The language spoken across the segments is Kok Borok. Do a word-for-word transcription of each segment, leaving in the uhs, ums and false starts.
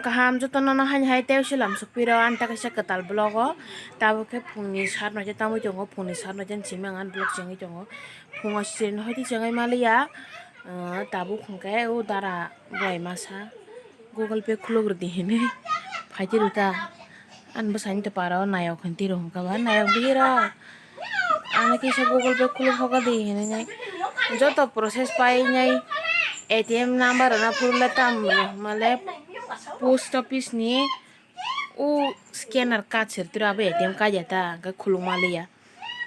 Kaham jotono no haini hai tei se lam sokphi rw ani ta kaisa kwtal vlog o. Tabuk khe phungni sat noite tangwi tongo, phungni sat noite simi ang ani vlog chengwi tongo. Phungo siring no hoi tei chengwi maliya. Tabuk hwnkhe o dara bwlai masa Google Pay khuluk rwdi hinwi phaitwi rwkha. Ani bwsani to para o nayok hinwi twi rw hwnkha ba nayok bihiro. Ano kisa Google Pay khuluk hoka di hinwi nai. Joto process painai A T M number rwna phuru le tam rw hwnmale post office ni o scanner card sir tiro abo A T M card ya ta hwnkhe khuluk maliya.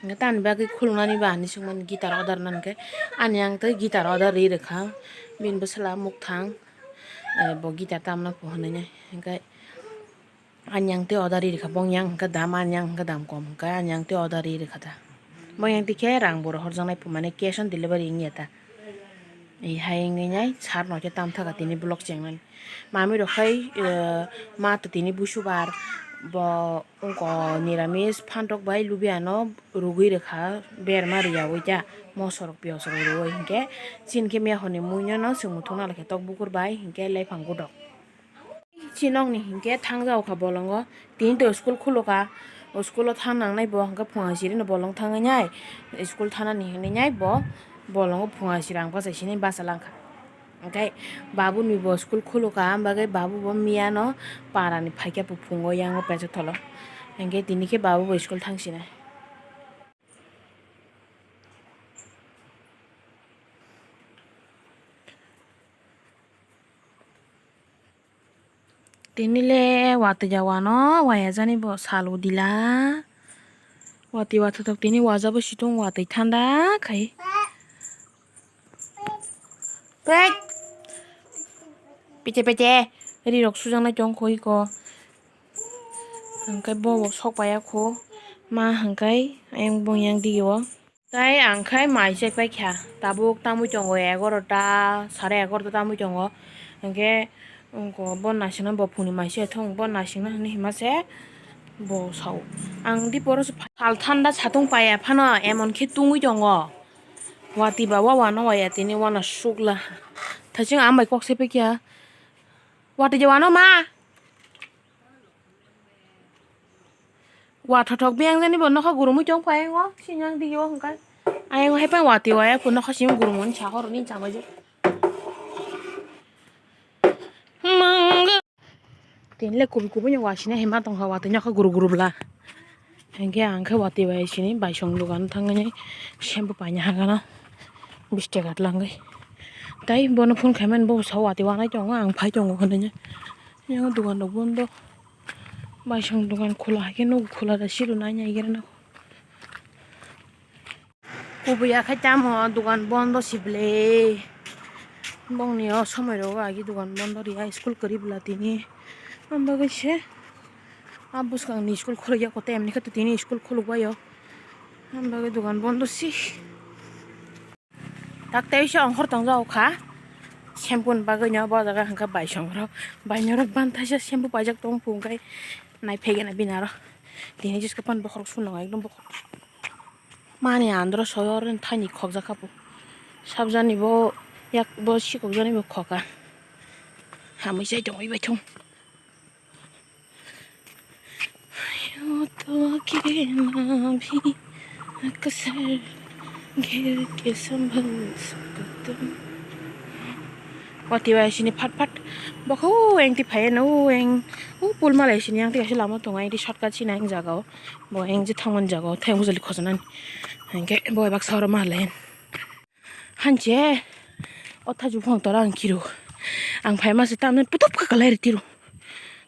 Hwnkhe tamni bagwi khuluknani ba hinwi swngmani guitar order nani khe ani ang tei guitar order ri rwkha bini bwsala mukthang bo guitar tamna pho hinwi nai hwnkhe. Ani yang tei order ri rwkha, bong yang hwnkhe dam, ani yang hwnkhe dam kom hwnkhe ani yang tei order ri rwkha ta. Bong yang tei khe rang bo rohorjaknai pho, mane cash on delivery wngya ta. Hai wngwi nai sat noite tam thaka tini vlog chengnani. Mami rok khai ma to tini busubar bo wngko niramis phantok bai lubiano rugwi rwkha berma riyaui ta moso rok piyos rok rwui hinkhe chini khe mia hwnwi muino no chwng muthungna lai khe tok bukur bai hinkhe laiphang gudok. Chinokni hinkhe thangjago kha bolongo, tini to school khulukha, o school o thang nangnai bo hinkhe phunga sirino bolong thangwi nai school thanani hinwi nai bo bolongo phunga sirang bachai sini bacha langkha. Hinkhe babuni bo school khulukha, am bagwi babu bo miyano parani phaikhe buphungo yango pechotholo, hinkhe tini khe babu bo school thang sinai. Tini le watwi jawano waya jani bo sal udila. Watwi wathotok tini waja bo situng watwi thanda khai. Pet. Pete pete. Ri rok sujaknai tong kho iko. Hwnkhe bo bo sok paiya kho. Ma hwnkhe ayang bong yang dio. Tai ang khai mai chai paikha, tabuk tamwi tongo egarota, sare egarota tamwi tongo. Hinkhe wngko bo naisingno bo phungni mai se thung, bo naisingno hinwi hima se bo sao. Ang di poro se pha-, sal thanda satung paiya phano emon khe tungwi tongo. Watwi ba wa wano waya tini wana sukla. Thaiching ang bai kok se paikha. Watwi je wano ma. Wathothok biyang jani bo nokha gurumui tong phai o sini ang dio hwnkhe. Ayang hai phai watwi waya kho nokha simi gurumui sa horoni chama je. Mangga. Tini le kubui kubui ni wasina hima tongkha watwi nokha guru guru bla. Hinkhe ang khe watwi bai sini baisong dogan thangwi shampoo paina hagana bish taka twlangwi. Tai bono phone khaimani bo sa watwi wanai tongo ang phai tongo hinwi. Yang dogan rok bondo. Baisong dogan khula hai khe nugo khula da siro nai nai gere no. Kubui ya khai tamo dogan bondo sible. Bongni o somoi rogo agi dogan bondo riya school kwrwi bwla tini. Am bagwi se a bwskang ni school khuluk ya koto emni khe tini school khuluk bai o. Am bagwi dogan bondo si. Tak tei se ongkhor tong jago kha. Shampoo ni bagwi no bo jaga hwnkhe baisong rok. Bai norok banthaisa shampoo paijak tong phung khai nai phegena bini aro. Tini jiska pan bokhorok sunong ekdom bokhorok. Mani andro soyor thani khokjak kha bo. Sabjani bo yak bo sikokjani bo khoka. Hamwi chai tongwi bai thung. यो तो गिरना भी अक्सर गिर के संभल सकता हूँ। Watwi bai sini phat phat bokha o engti phai no o eng o pul malai sini ang tei kaisa lama tongo engti shortcut sini ang jaga o bo eng je thangmani jaga o thai bujali khojanani hinkhe bo baksa oro malai. Hanche o thaichuk phang tora ang kiro. Ang phaima se tamjani putup kha kalai ri tiro.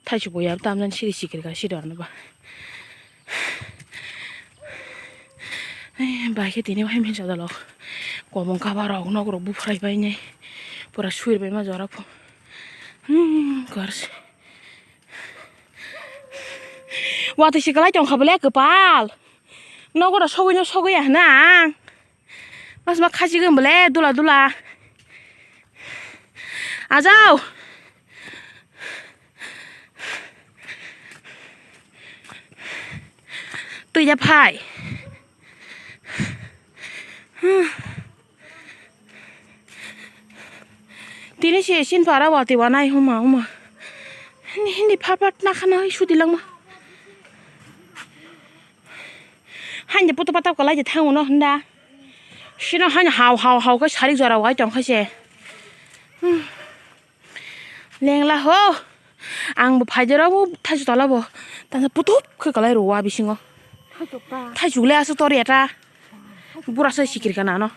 Thaichuk bo ya tamjani siri sikir ka siri ano ba. Ai, bai khe tini wahim hinsa dalok. Komong kaba rok nok rok buphrai bai nai. Pura suir bai ma jora pho. Hmm, kors. Watwi si kalai tong kha bole kwpal. Nogo da sogwi no sogwi ya hwnna ang. Mas ma khachigwi bole dula dula. Ajao. Twi da phai. Tini se sin para watwi wanai huma huma. Hindi pha pha na khana hai sudi langma. Haini putu patap kalai je thango no hwnda. Sino haini hau hau hau khe sarik jora wai tong khaise. Hmm. Lengla ho. Ang bo phaijero bo thaisu tola bo. Tangsa putup khe kalai rwo a bisingo. Thaisu le asu tori eta. Bura sai sikir kana no.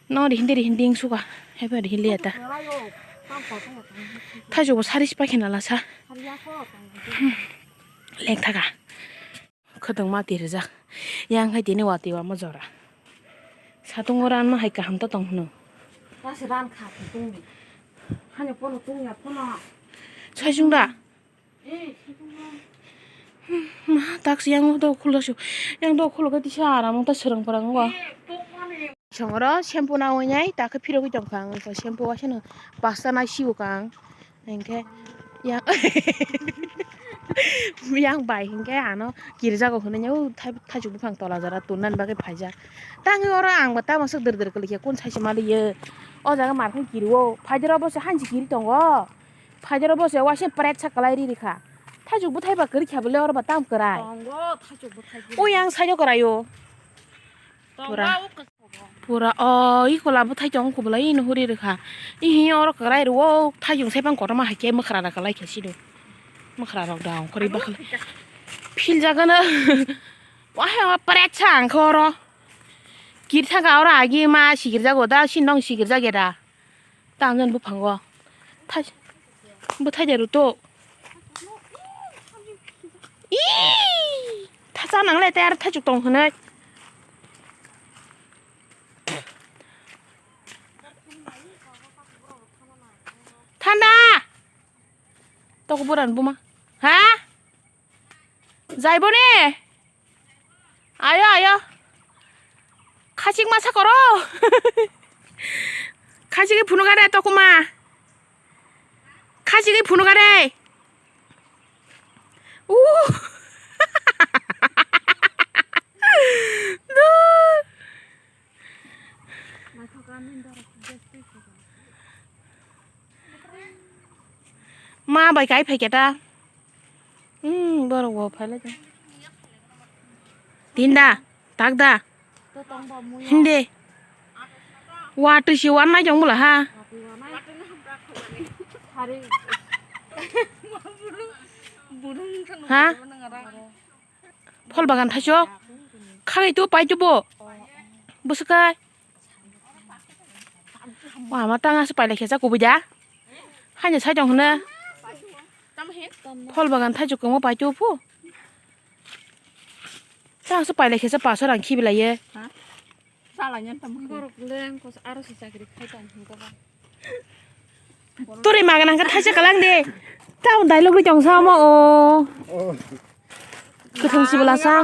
No ri hindi ri hindi suka. Hebe ri hindi eta. Thaisu bo saris pakhina lasa. Lengthaka. Khwtwngma tirijak. Yang hai tini watwi wama jora. Satungo ranma hai kaham to tong hwno. Tasi ran kha khe tongdi. Hani pono tongya pono. Saisung da? Eh, saisung da. Ma, taksi yang do khulo su. Yang do khulo khe tisa aram ta srang parang go. Eh, tongmani. Songoro shampoo na oinai ta khe phirogwi tong kha ang. Shampoo wa seno pasta nai sibo kha ang. Hinkhe yang, yang bai hinkhe ano kirjago hwnwi o thai-, thaichuk buphang tola jora tonnani bagwi phaijak. Tangwi oro ang bo tamo swk dwr dwr kwlwikhe kun saisi maliyo. O jaga markhai kirio. Phaidero bo se hansi kiri tongo. Phaidero bo se waisa pret sa kwlai ri rikha. Thaichuk bwthai ba kwrwi kha bwle oro ba tam kwrai. Tongo thaichuk bwthai. O yang saijo kwraio. Pura. Pura o ikola bwthai tong kubulai ino huri rikha. Ihi oro kwrai rwo thaichung sai pang kotorma hai khe mwkhra da kwlai khe sido. Mwkhra rok da ongkhorwi bakhlai. Phil jagano. Wahai o pret sa ang khe oro. Kir thangka oro agi ma sikir jago da sin nong sikir jagya da. Tangjon buphango. Thai-, bwthai de ruto. Ii! Thacha nangle te ar thaichuk tong hwnwi. Thanda! Toko buran buma. Ha? Jaibo ne? Ayo, ayo. Khachik masa koro. Khachik phunu gare tokuma. Khachik phunu gare. Uh. Dur. Ma bai kai phai khe ta. Hmm, borok bo phai lai ta. Tinda, takda. Hindi. Watwi si wan nai jong bula ha. Ha? Phol bagan thaisok. Khagai tu pai tu bo. Bwswk kai. Wa ma tang ase pailai khe cha kubui da. Haino sai tong hwno. Phol bagan thaisok kwma pai tu phu. Tang ase pailai khe cha paso rang khibi lai ye. Borok le ang kos aro se chakri khai tong hwnkha ba. Turi magan hangka thaisa kalang de. Tamo dialogue ri tong samo o. Kwthang si bwlasa.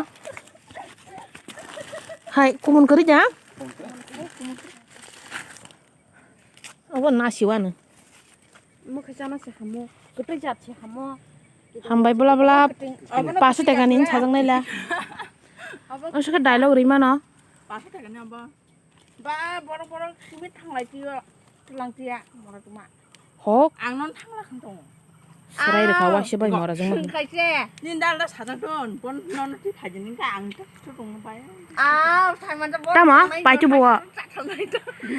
Hai, kumun kwrwi da? Obo na siwano. Mokhe chana se hamo. Kwtwi jat se hamo. Hambai bwla bwla. Paso tekani sajak naila. Obo. Oso khe dialogue ri mano. Paso tekani abo. Ba, borok, borok, tumi thanglai tiyo, tlang tiya, mora tuma. Hok. Ang non thangla khang tongo. Serai rwkha waisa bai mora jwng. Sungkhaise. Nini dalda sajak don, bon non ti phaidi nini ka ang ta tu tongo bai. Aw, thai man ta bon. Tamo, pai tu bo.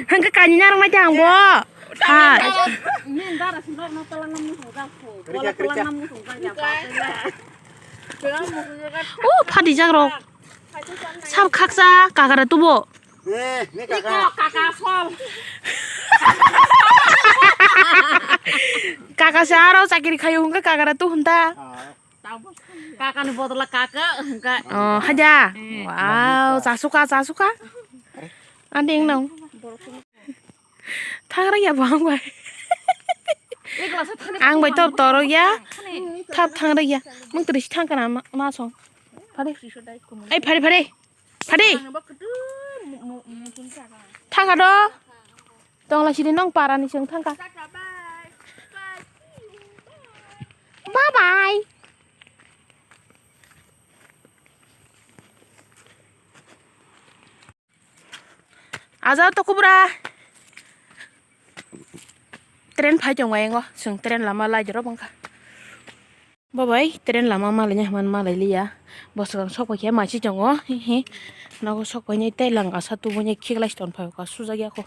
Hangka kani narang mai tang bo. Ha. Nini dara sindok no tala nam ni hoga ko. Bola tala nam ni hoga ya ba. Oh, phadi jagrok. Sab khaksa kakara tubo. Eh, ni kaka. Kaka sol. Kaka se aro chakiri khayo hwnkhe kakara tu hwnta. Ah. Kaka ni bodola kaka hwnkhe. Oh, haja. Eh. Wow, chasuka, chasuka. Ading nang. Thangrang ya bo ang bai. Ang bai tor torok ya. Thap thangrang ya. Mung tris thang kana ma, ma song. Phari. Ai phari phari. Phari. Thang ka do. Tong la sini nong para ni seng thang ka. Bye bye. Aja to kubra. Train phai tong wayango, chwng train lama lai jora bangkha. Bo bai train lama malai nai hwnmani malai liya. Bo swkang sok pai khe maichi tongo. Hi hi. Nogo sok pai nai tei langkasa tubui nai khiklai si tong phai kha sujak ya kho.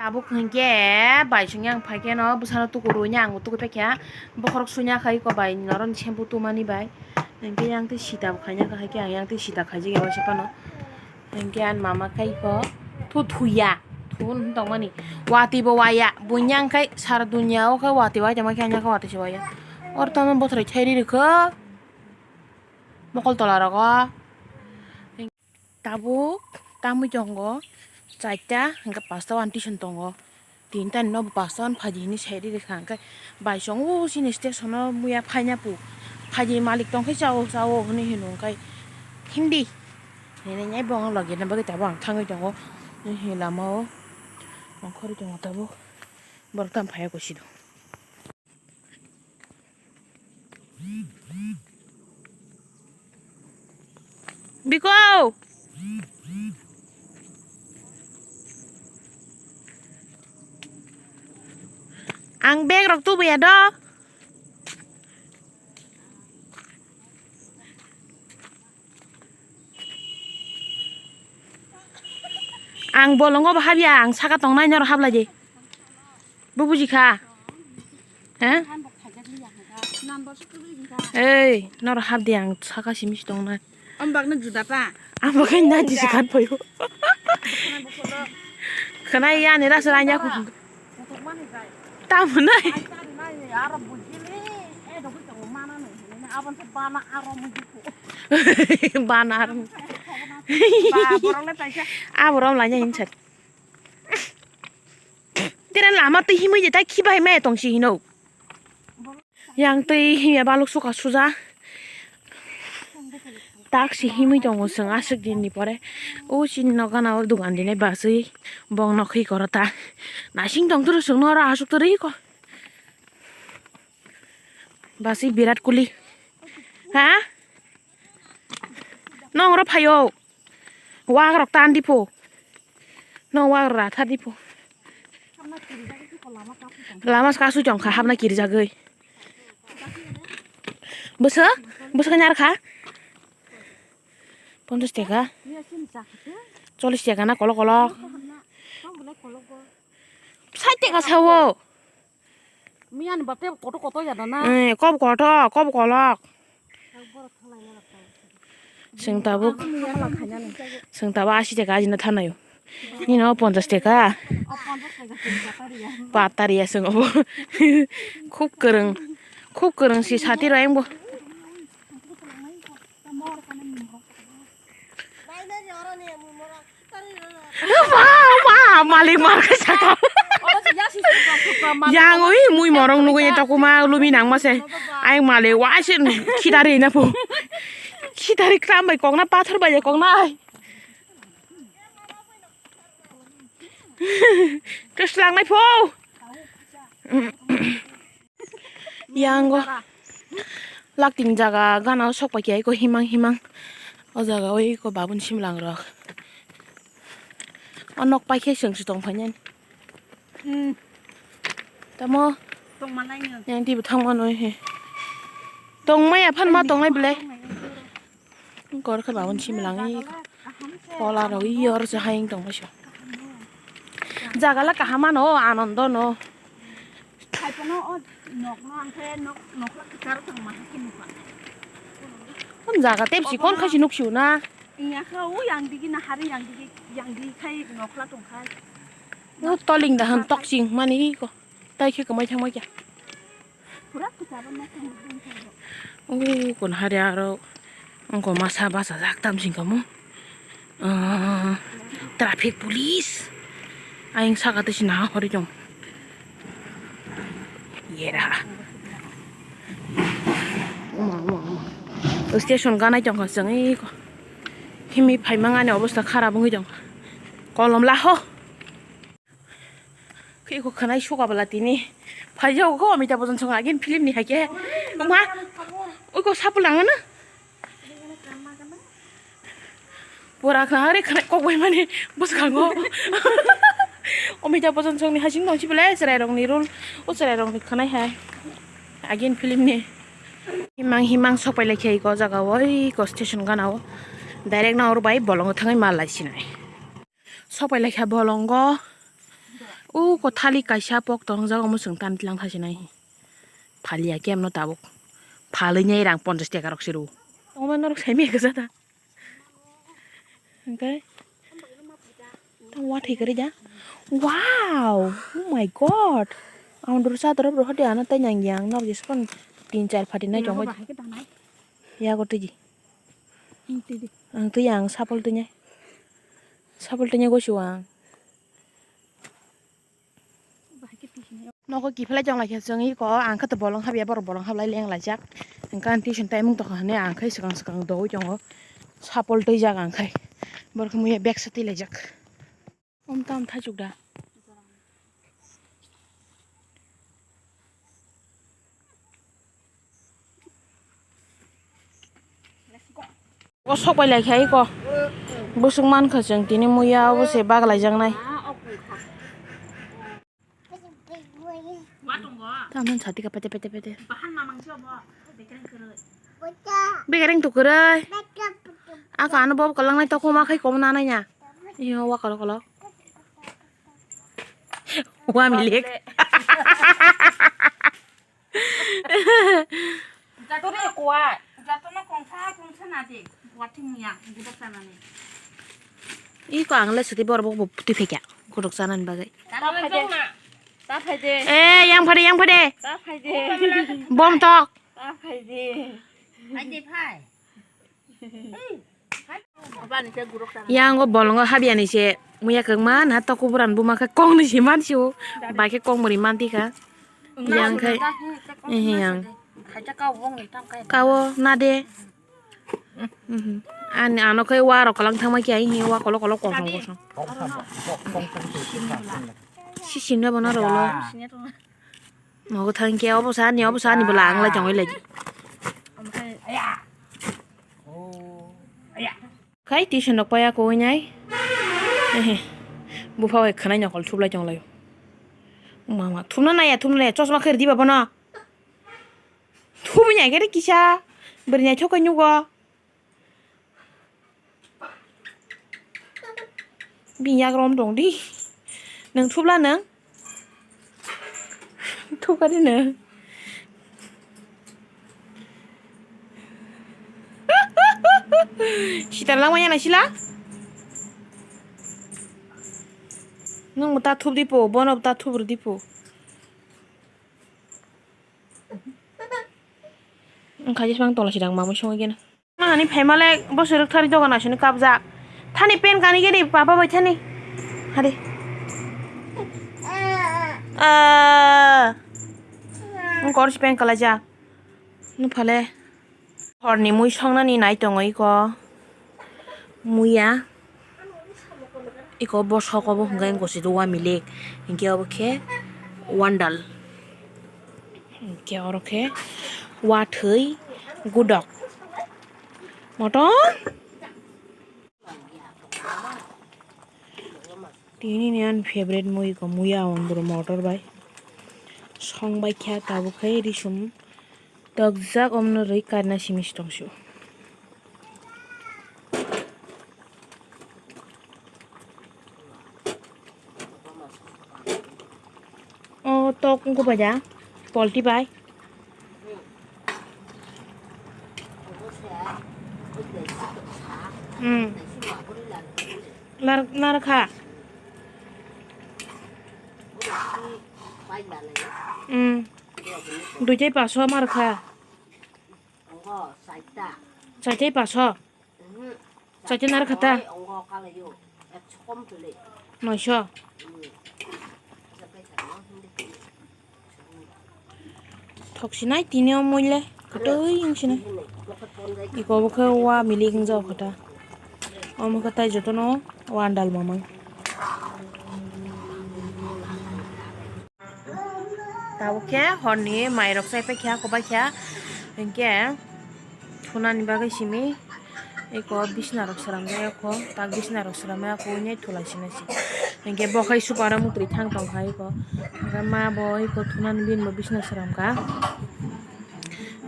Tabuk hinkhe bai song yang phai khe no bwsano tuku rwi nai ang bo tuku pai kha. Bokhorok suina khai ko bai norok ni shampoo tumani bai. Hinkhe yang tei sita bo khaina kha hai khe ang yang tei sita khaijak ya waisa phano. Hinkhe ani mama khai ko thu thuya. Thu wng tongmani. Watwi bo waya. Buini yang khai sara dunya o khai watwi wai tongma khe ang ya khe watwi se waya. Oro tamo bothoroi thairi rikho. Mokol tola rogo. Tabuk tamwi tongo. Chaita hinkhe pasta o ani tuition tongo. Tinta ni no bo pasta o phaidi hinwi sai rikha hinkhe bai song o chini station o muya phaina pu phaidi malik tong khe chao chao hinwi hino hinkhe hindi hinwi bo ang logina bagwi tabuk ang thangwi tongo. Hinwi lama o ongkhorwi tongo tabuk borok tamo phaiya koi sido. Biko! Ang bag rok tubuya do. Ang bolongo bo habya, ang saka tongnai norok hablai di. Bo buji kha. He? Ei, norok hap di, ang saka simi si tongnai. Ang bagwi juda ta. Ang bagwi na di sikan payo. Khwnai ya ni rasa ranya ko. Tamo nai. Bana aro. Aborok lai nai insat. Tira lama twi himwi je tai khibai maya tong si hino. Yang twi himya baluk suka suja. Tak si himwi tongo chwng aswk din ni pore. O chini nok gana o dogan dinai baswi bong nok hi koro ta. Nasing tong turu chwng noro aswk turu hi ko. Baswi Virat Kohli. Ha? Nong oro phaio. Wak rok tan di pho. No wak rok rathar di pho. Lama kasu chong kha hapna kirjagwi. Bwswk? Bwswk nyar kha? Ponchas teka. Chollis teka na kolok kolok. Sait teka sao. Miyan bate koto koto ya dana. Eh, kob koto, kob kolok. Chwng tabuk, chwng tabuk asi teka ajina thanayo. Nino ponchas teka. Patariya chwng obo. Khub kwrwng, khub kwrwng si sati rw engbo. Ma, ma, malik mar khe saka. Yang ui mui morong nugui tokuma lumi nang ma se. Ai malik wa se khidari na po. Khidari kram bai kok na pathor bai kok na ai. Kis lang nai po. Yango lakting jaga gana o sok pai khe iko himang himang. O jaga o iko babun simlang rok. O nok pai khe chwng se tong phainani. Hmm. Tamo? Tongma nai no. Yang tibo thangma noi he. Tongmaya phan ma tongnai belai. Gor khe babun simlangwi kola rok yor se hayung tongmai so. Jaga la kaham ano, anondo no. Hai pono o nok no ang khe nok, nok la kwcharo tong ma khe nukha. Kon jaga tepsi kon khai si nuk sio na. Iya khe o yang digi na hari yang digi, yang digi khai nok la tong khai. O toling da han tok sing mani ko. Tai khe kwmai thangma kya. Pura kwcharo nok tong. O kon hari aro. Wngkha masa bachajak tamsing kamo. Ah, traffic police. Ayang saka tei sina hori jong. Yera. Station ganai tongkha chwng iko. Himi phaimang ani obostha kharap wngwi tongkha. Kolom laho. Khe iko khwnai suka bwla tini. Phaijago kho Amitabh Bachchan song again film ni hai khe. Wngma. Uko sapul ang na. Pura khna hari khna kok bai mani bwskango. Amitabh Bachchan song ni hasing tong sibele chwrai rok ni role. O chwrai rok ni khwnai hai. Again film ni. Himang himang sok pai lai khe iko jaga o, iko station gana o. Direct na oro bai bolongo thangwi mal lai sinai. Sok pai lai kha bolongo. O ko thali kaisa pok tong jaga omo chwng tan tlang tha sinai. Phaliya kemno tabuk. Phalwi nai rang ponchash taka rok se rw. Omo norok sai maya kwchata. Hwnkhe tamo wathwi kwrwi da. Wow! Oh my God! Ang doro cha doro bwrwi hode ano tei nang yang norok jesa phano tin char phatinai tongo. Yago twi di. Ang twi di. Ang twi ang sapol twi nai. Sapol twi nai gosio ang. Nogo kiphilai tong lai khe chwng iko, ang khe to bolong habya, borok bolong hablai leng laijak. Hwnkhe ang tuition taimung tongkha hwnwi ang khe swkang swkang doui tongo. Sapol twijak ang khai. Borok khe muiya bag sa twi laijak. Om tam thaichuk da. O sok pai lai khe iko. Bwswk man kha chwng tini muya obo se bak lai jak nai. Tamon sati ka pete pete pete. Bekereng tu kwrwi. Aka ano bob kalang nai toko ma khai kom na nai nya. Iyo wa kolo kolo. Wa milik. Jatoni kuwa, jatoni kongsa kongsa na de, kuwa thing ya, gudok sanani. Iko ang le sati bor bok bok twi phekya, gudok sanani bagwi. Ta phaide, ta phaide. Eh, yang phade, yang phade. Ta phaide. Bom tok. Ta phaide. Phaide phai. Yang o bolongo habya ni se muya kwkma na toko buran buma khe kong ni se man sio. Bai khe kong bwrwi man tikha. Yang khai, eh, yang. Kawo na de. Mhm. Ani ano khai wa rok kalang thangma khe ai hi wa kolo kolo kosong kosong. Sisin na bono rolo. Nogo thang khe obo sa ni, obo sa ni bwla ang lai tongwi lai di. Khai tuition rok paya kowai nai. Ehe. Bupha bai khwnai nokol thup lai tong lai. Mama, thumna naya, thumna naya. Chosma khe ridi ba bono. Thumwi nai khe re kisa. Bwrwi nai thok kai nugo. Bini yagra om tong di. Nwng thupla nwng? Thupkha di nwng. Sitar langma yana sila? Nwng bo ta thup di po, bono bo ta thup rw di po. Wngkha jesmang tola sidang mamui songwi gena. Ani phaima le bosor rwk thari dogan asini kabjak. Thani pen kani gini papa bai thani. Hadi. Ah. Wngkha oro si pen kalaijak. Nuphale. Horni mui songnani nai tongo iko. Muya. Iko bosok obo hwnkhe wngkha se wamilik. Hinkhe obo khe wandal. Hinkhe oro khe wathwi gudok. Motom. Tini ni ani favorite mui ko muya ondro motor bai. Song bai kha tabuk khai risum. Tokjak omno rwi karna simi tongsu. O tok wngkha bai da, polti bai. Hmm. Nar-, narwkha. Hmm. Duitai paso marwkha. Chaithai paso. Chaithai narwkha ta. Noisho. Thok sinai tini o mui le. Kwtwi wng sinai. Iko bo khe wa milik wng jao kho ta. Omo khe tai jotono wa andal mamang. Tabuk khe horni mairok chaipai kha, kobai kha, hinkhe thunani bagwi simi eko bisna rok swnamjak eko, tak bisna rok swnamya khe thulai sina se. Hinkhe bo khai super o mwtwi thang tong kha eko, hinkhe ma bo eko thunani bini bo bisna swnam kha.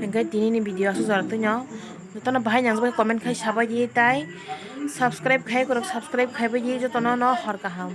Hingke tini ni video asuk jora twi no. Jotono bahai nang bai comment khai sabai di tai subscribe khai korok subscribe khai bai di jotono no hor kaham.